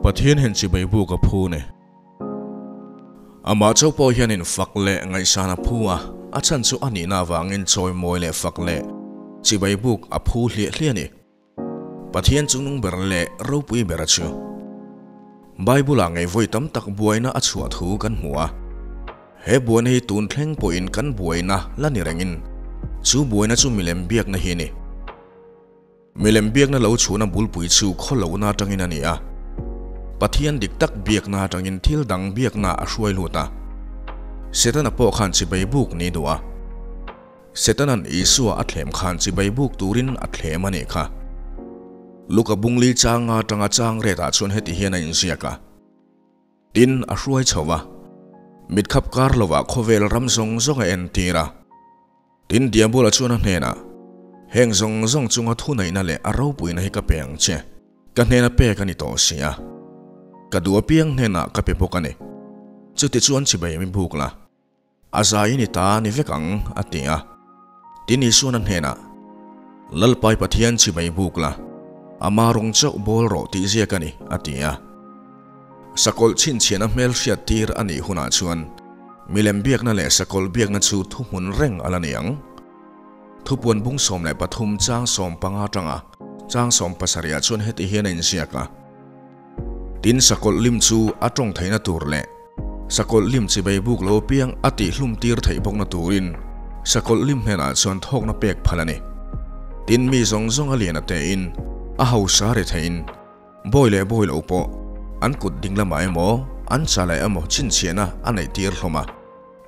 Pathian hian chibai buk a phu ni. Amah chauh pawh hianin fak leh ngaihsan a phu a, a chhan chu a nihna avangin chawimawi leh fak leh chibai buk a phu hliah hliah a ni. Pathian chungnung ber leh ropui bera chu Bible-ah ngei vawi tam tak buaina a chhuah thu kan hmu a. He buaina hi tun thleng pawhin kan buaina la ni rengin chu buaina chu milem biakna hi a ni. Milem biakna lo chhuahna bulpui chu khawlohna atangin a ni a. Pathian dik tak biakna atangin thil dang biakna a hruai lut a. Setana pawh khan chibai buk ni duh a. Setana'n Isua a thlem khan chibai buk turin a thlem a nih kha. Luka bungli changa atanga chang retah chuan heti hian a inziak a. Tin, a hruai chho a. Mitkhap kar lovah khawvel ram zawng zawng a entir a. Tin, Diabola chuan a hnenah, Heng zawng zawng chunga thuneihna leh a ropuina hi ka pe ang che. Ka hnena pek a ni tawh si a. Ka duh apiang hnenah ka pe bawk a ni. Chutichuan chibai mi buk la. A zai i ni ta ni vek ang, a ti a. Tin, Isuan a hnenah, Lalpai Pathian chibai buk la, ama rawng chauh bawl rawh tih ziak a ni, a ti a. Sakawlh chhinchhiahna hmel hriat tir a nih hunah chuan milem biakna leh sakawlh biakna chu thuhmun reng a la ni ang. Thupuan bung 13 chang 15 atanga chang 17 ah chuan heti hian a inziak a, Tin, sakawlh lim chu a tawng theihna tur leh sakawlh lim chibei buk lo apiang a tihhlum tir theih bawkna turin sakawlh lim hnenah chuan thawkna pek phal a ni. Tin, mi zawng zawng a lian a tein a hausa ri theiin, Bawi leh bawi lo pawh an kut ding lamah emaw, an chaleh emaw chhinchhiahna a neih tir hlawm a.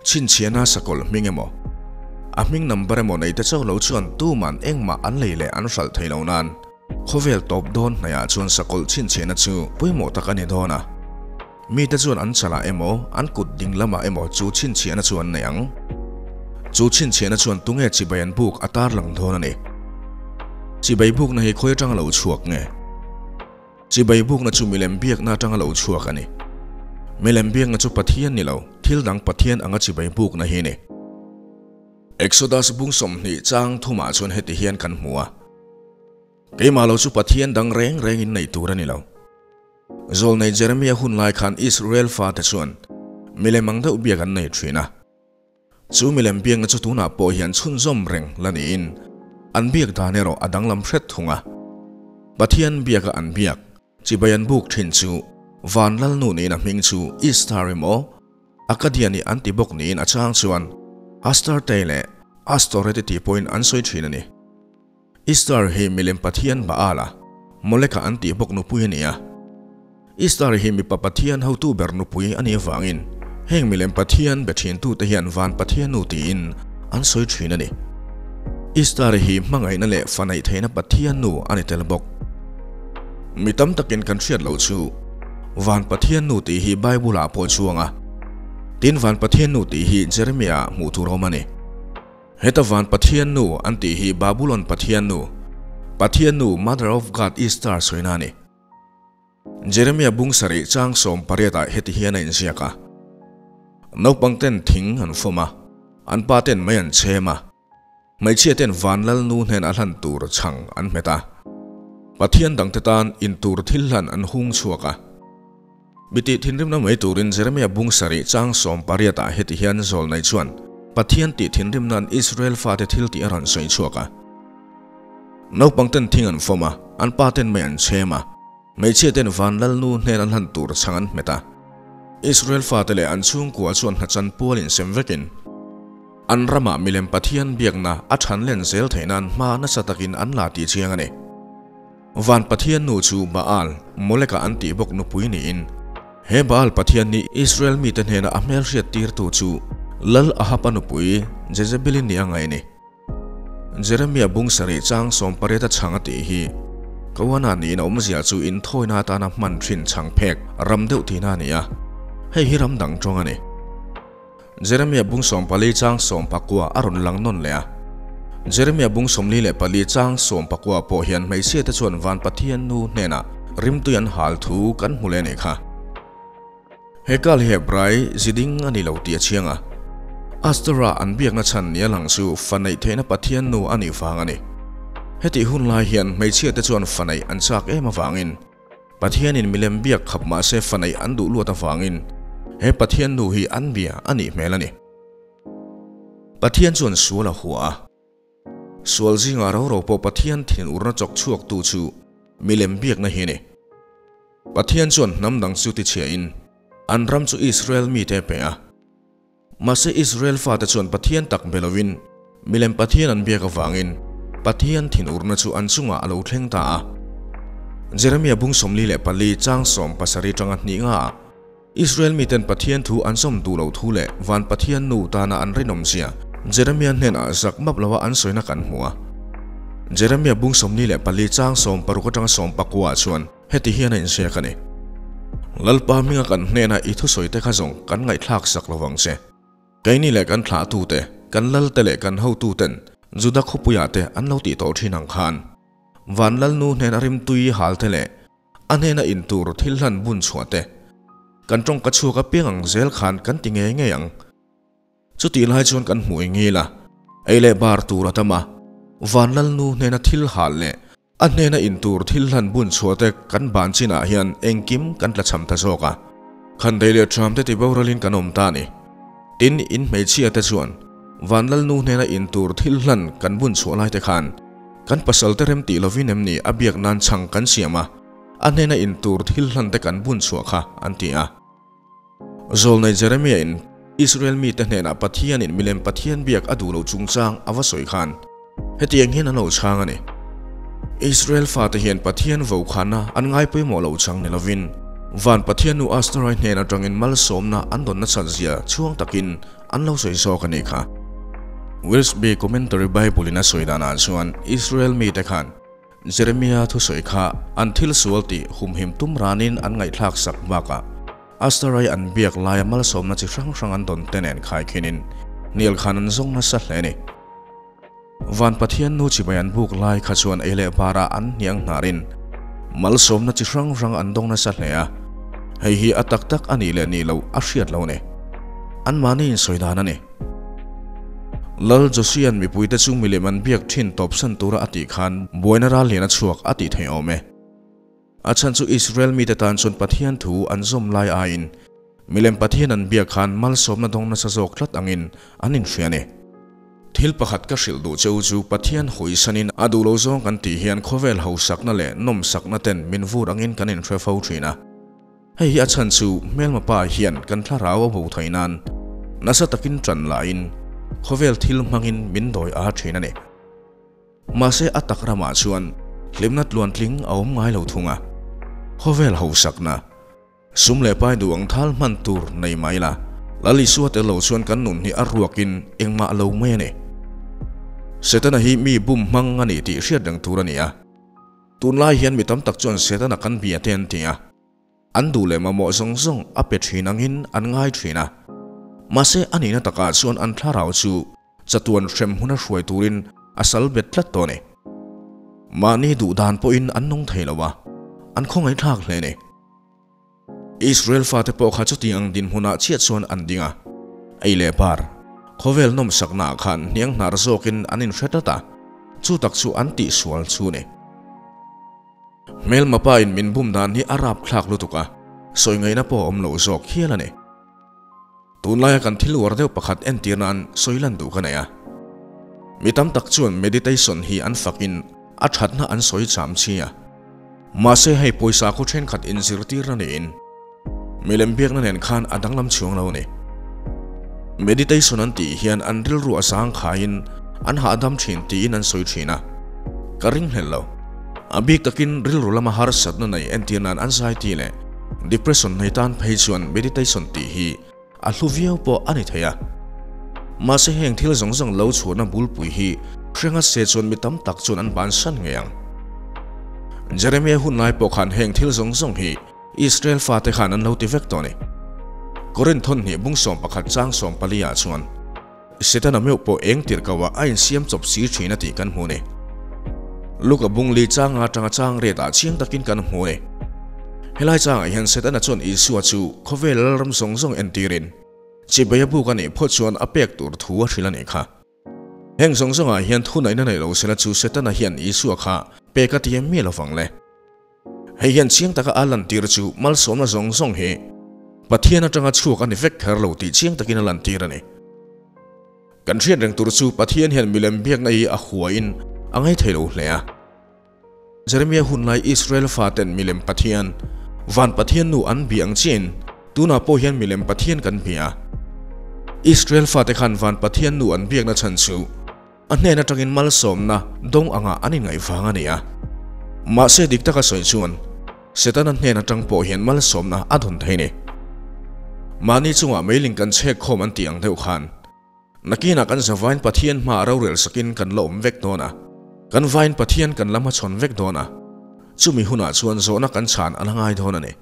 Chhinchhiahna sakawlh hming emaw, a hming number emaw nei te chauh lo chuan tuman engmah an lei leh an hralh thei lo nan khawvel tawp dawn hnaihah chuan sakawlh chhinchhiahna chu pawimawh tak a ni dawn a. Mite chuan an chalah emaw, an kut ding lamah emaw chu chhinchhiahna chu an nei ang. Chu chhinchhiahna chuan tunge chibai an buk a tarlang dawn a ni. Chibai bukna hi khawi atanga lo chhuak nge? Chibai bukna chu milem biakna atanga lo chhuak a ni. Milem biakna chu Pathian ni lo, thil dang Pathian anga chibai bukna hi a ni. Exodus bung 20 chang thumah chuan heti hian kan hmu a, Keimah lo chu Pathian dang reng rengin nei tur a ni lo. Zawlnei Jeremia hun lai khan Israel fate chuan milem ang deuh biak an nei thin a. Chu milem biakna chu tunah pawh hian chhunzawm reng la niin an biak dan erawh a danglam hret thung a. Pathian biaka an biak, chibai an buk thin chu Van Lalnu niin a hming chu Ishtar emaw Akkadiani an ti bawk niin a chang chuan Astarte leh Astorete tih pawhin an sawi thin a ni. Ishtar hi milem pathian Baal-a, Molek-a an tih bawk nupui a ni a. Ishtar hi mipa pathian hotu ber nupui a nih avangin heng milem pathian be thintute hian van pathiannu tiin an sawi thin a ni. Ishtar hi hmangaihna leh fa neih theihna pathiannu a ni tel bawk. Mi tam takin kan hriat loh chu van pathiannu tih hi Bible-ah pawh chuang a, tin van pathiannu tih hi Jeremiah-ah hmuh tur awm a ni. Heta van Pathian nu an tih hi Babulon Pathian nu, Pathian nu Mother of God Ishtar sawina a ni. Jeremia bung sarih chang 18 ah heti hian a inziak a, Naupang ten thing an fawm a, an pa ten mei an chhem a, hmeichhia ten van lal nu hnen a hlan tur chhang an hmet a, Pathian dangte tan in tur thil hlan an hung chhuak a. Mi tih thinrimna mai turin Jeremia bung sarih chang 18 ah heti hian zawl nei chuan Pathian tih thinrimna'n Israel fate thil tih a rawn sawi chhuak a. Naupang ten thing an fawm a, an pa ten mei an chhem a, hmeichhia ten van lalnu hnen an hlan tur chhang an hmet a. Israel fate leh an chhungkua chuan hnachan pual insem vekin an ramah milem Pathian biakna a than len zel theih nan hma nasa takin an la tih chiang a ni. Van Pathian nu chu Baal, Molek-a an tih bawk nupui niin, he Baal Pathian hi Israel mite hnena a hmel hriattirtu chu Lal Ahab-a nupui Jezebel-i ni a ngaih a ni. Jeremia bung sarih chang 18 a chhang a tih hi Kawana niin a awmzia chu inthawina atana hman thin chhang phek ram deuh tihna a ni a, hei hi ram dang tawng a ni. Jeremia bung 14 chang 19 a rawn lang nawn leh a. Jeremia bung 44 chang 19 pawh hian hmeichhia te chuan van Pathian nu hnenah rimtui an hal thu kan hmu leh a nih kha. He kal hi Hebrai ziding a ni lo tih a chiang a. Astora an biakna chhan nia lang chu fa neih theihna Pathian nu a nih vang a ni. Hetih hun lai hian hmeichhia te chuan fa neih an chak em avangin. Pathianin milem biak khap mah se fa neih an duh luat avangin he Pathian nu hi an bia a nih hmel a ni. Pathian chuan sual a hua a. Sual zingah ro ro pawh Pathian thinurna chawk chhuaktu chu milem biakna hi a ni. Pathian chuan hnam dang chu tichhiahin an ram chu Israel mite a pe a. Mahse Israel fate chuan Pathian tak be lovin milem Pathian an biak avangin Pathian thinurna chu an chungah a lo thleng ta a. Jeremia bung 44 chang 17 tanga hnih ngaah Israel miten Pathian thu an sawm duh loh thu leh van Pathian nu tana an rinawmzia Jeremia hnenah zak map lova an sawina kan hmu a. Jeremia bung 44 chang 16 atanga 19 ah chuan heti hian a inziak a ni. Lalpa hminga kan hnena i thusawi te kha zawng kan ngaihthlak sak lovang che. Keini leh kan thlahtute, kan lalte leh kan hotuten Juda khawpuiah te an lo tih tawh thin ang khan van lalnu hnena rimtui hal te leh a hnena in tur thil hlan bun chhuah te kan tawngka chhuak apiang ang zel khan kan ti ngei ngei ang. Chutih lai chuan kan hmuh engil a, ei leh bar tur a tam a, van lalnu hnena thil hal leh a hnena in tur thil hlan bun chhuah te kan ban chinah hian engkim kan tlachham ta zawk a. Khandei leh ṭham te ti boralin kan awm ta a ni. Tin, in hmeichhia te chuan van lalnu hnena in tur thil hlan kan bun chhuah lai te khan kan pasal te rem tih lovin em ni a biak nan chhang kan siam a, a hnena in tur thil hlan te kan bun chhuah kha an ti a. Zawlnei Jeremia in Israel mite hnenah Pathianin milem Pathian biak a duh lo chungchang a va sawi khan hetiang hian an lo chhang a ni. Israel fate hian Pathian vokhana an ngai pawimawh lo chang ni lovin van Pathian nu Astarai hnen atangin malsawmna an dawn nasat zia chhuang takin an lo sawi zawk a ni kha. Wiersbe Commentary Bible in a sawi danah chuan Israel mite khan Jeremia thusawi kha an thil sual tih humhim tum ranin an ngaihthlak sak bakah Astarai an biak laia malsawmna chi hrang hrang an dawn te nen khaikhinin hnial khan an zawng nasa hle a ni. Van Pathian nu chibai an buk lai kha chuan ei leh barah an hniang hnarin malsawmna chi hrang hrang an dawng nasa hle a, hei hi a tak tak a nih leh nih loh a hriat lo a ni. Anmahni insawi dan a ni. Lal Josia'n mipuite chu milem an biak thin tawpsan tura a tih khan buaina ral lian a chhuak a tih theih awm e. A chhan chu Israel mite tan chuan Pathian thu an zawm lai aiin milem Pathian an biak khan malsawmna dawng nasa zawk tlat angin an inhria a ni. Thil pakhat ka hrilh duh cheu chu Pathian hawisanin a duh lo zawng kan tih hian khawvel hausakna leh nawmsakna ten min vur angin kan inhre fo thin a. Hei hi a chhan chu hmelma pa hian kan thlarau a bo theih nan nasa takin ṭan lahin khawvel thil hmangin min dawi a ṭhin a ni. Mahse a tak ramah chuan hlimna tluantling a awm ngai lo thung a. Khawvel hausakna, sum leh pai duh ang thal hman tur nei mai la, Lal Isua tel lo chuan kan nun hi a ruakin engmah lo mai a ni. Setana hi mi bum hmang a ni tih hriat reng tur a ni a. Tunlai hian mi tam tak chuan Setana kan bia te an ti a, an duh leh mamawh zawng zawng a pe thin angin an ngai thin a. Mahse a nihna takah chuan an thlarau chu chatuan hrem huna hruai turin a sal bet tlat tawh a ni. Mahni duh dan pawhin an nung thei lo a, an khawngaihthlak hle a ni. Israel fate pawh kha chuti ang dinhmunah chiah chuan an ding a, ei leh bar, khawvel nawmsaknaah khan hniang hnar zawkin an inhre tlat a, chu tak chu an tihsual chu ni. Hmelma pa in min bum dan hi a rapthlak lutuk a, sawi ngaihna pawh a awm loh zawk hial a ni. Tunlaia kan thil uar deuh pakhat entir nan sawi lan duh ka nei a. Mi tam tak chuan meditation hi an fakin a thatna an sawi cham chi a. Mahse hei pawisa khaw thenkhat inzirtirna niin milem biakna nen khan a danglam chhuang lo a ni. Meditation an tih hian an rilru a zang khaiin an hahdam thin tiin an sawi thin a. Ka ringhlel lo. A bik takin rilru lama harsatna nei entir nan anxiety leh depression nei tan phei chuan meditation tih hi a hlu viau pawh a ni thei a. Mahse heng thil zawng zawng lo chhuahna bulpui hi hrenga se chuan mi tam tak chuan an bansan ngei ang. Jeremiah hun lai pawh khan heng thil zawng zawng hi Israel fate khan an lo ti vek tawh a ni. Korinth thawnhnih bung 11 chang 14 ah chuan Setana meuh pawh eng tirh ko ah a insiam chawp si thin a tih kan hmu a ni. Luka bung li changa atanga chang riat ah chiang takin kan hmu a ni. Helai changah hian Setana chuan Isua chu khawvel lalram zawng zawng entirin chibai a buk a nih phawt chuan a pek tur thu a hrilh a nih kha. Heng zawng zawngah hian thunaihna nei lo sela chu Setana hian Isua kha pek a ti em miah lovang le. Hei hian chiang taka a lantir chu malsawmna zawng zawng hi Pathian atanga chhuak a ni vek kher lo tih chiang takin a lantir a ni. Kan hriat reng tur chu Pathian hian milem biakna hi a huain a ngaithei lo hle a. Jeremia hun lai Israel faten milem Pathian, van Pathian nu an bia ang chiahin tunah pawh hian milem Pathian kan bia a. Israel fate khan van Pathian nu an biakna chhan chu a hnen atangin malsawmna dawng anga an inngaih vang a ni a. Mahse dik taka sawi chuan Setana hnen atang pawh hian malsawmna a dawn thei ni. Mahni chungah meiling kan chhek khawm an tih ang deuh khan nakinah kan zavain Pathian hmaah rorel sakin kan la awm vek dawn a, kan vain Pathian kan la hmachhawn vek dawn a, chumi hunah chuan zawhna kan chhan a la ngai dawn a ni.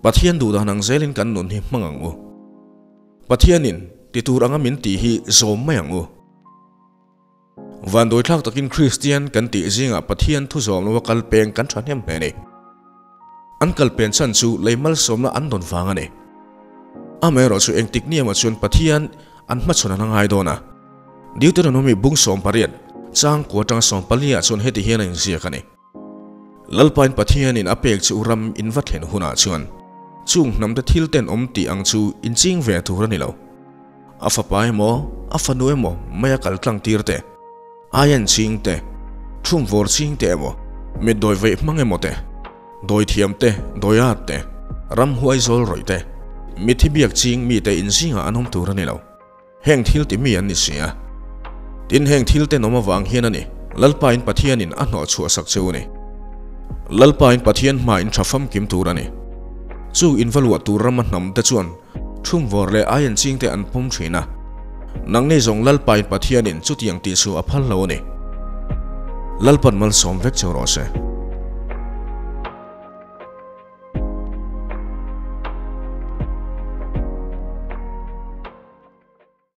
Pathian duhdan ang zelin kan nun hi hmang ang u. Pathianin ti tur anga min tih hi zawm mai ang u. Vanduaithlak takin Kristian kan tih zingah Pathian thu zawm loa kal peng kan thahnem hle a ni. An kal pen chhan chu lei malsawmna an dawn vang a ni. Amaherawh chu engtik ni emaw chuan Pathian an hmachhawn an a ngai dawn a. Deuteronomy bung 18, chang kua atanga 14 ah chuan heti hian a inziak a ni. Lalpain Pathianin a pek chu ram in va thlen hunah chuan chung hnamte thil tenawm tih ang chu in ching ve tur a ni lo. A fapa emaw, a fanu emaw mai a kal tlang tir te, aian ching te, thumvawr ching te emaw, mitdawi veih hmang emaw te, dawithiam te, dawiat te, ramhuai zawl rawih te, mithi biak ching mite in zingah an awm tur a ni lo. Heng thil ti mi an ni si a. Tin, heng thil tenawm avang hian a ni, Lalpain Pathianin a hnawh chhuah sak che u ni. Lalpain Pathian hma in tha famkim tur a ni. Chu in va luah tur rama hnam te chuan thumvawr leh aian ching te an pawm thin a. Nangni zawng Lalpain Pathianin chutiang tih chu a phal lo a ni. Lalpan malsawm vek cheu rawh se.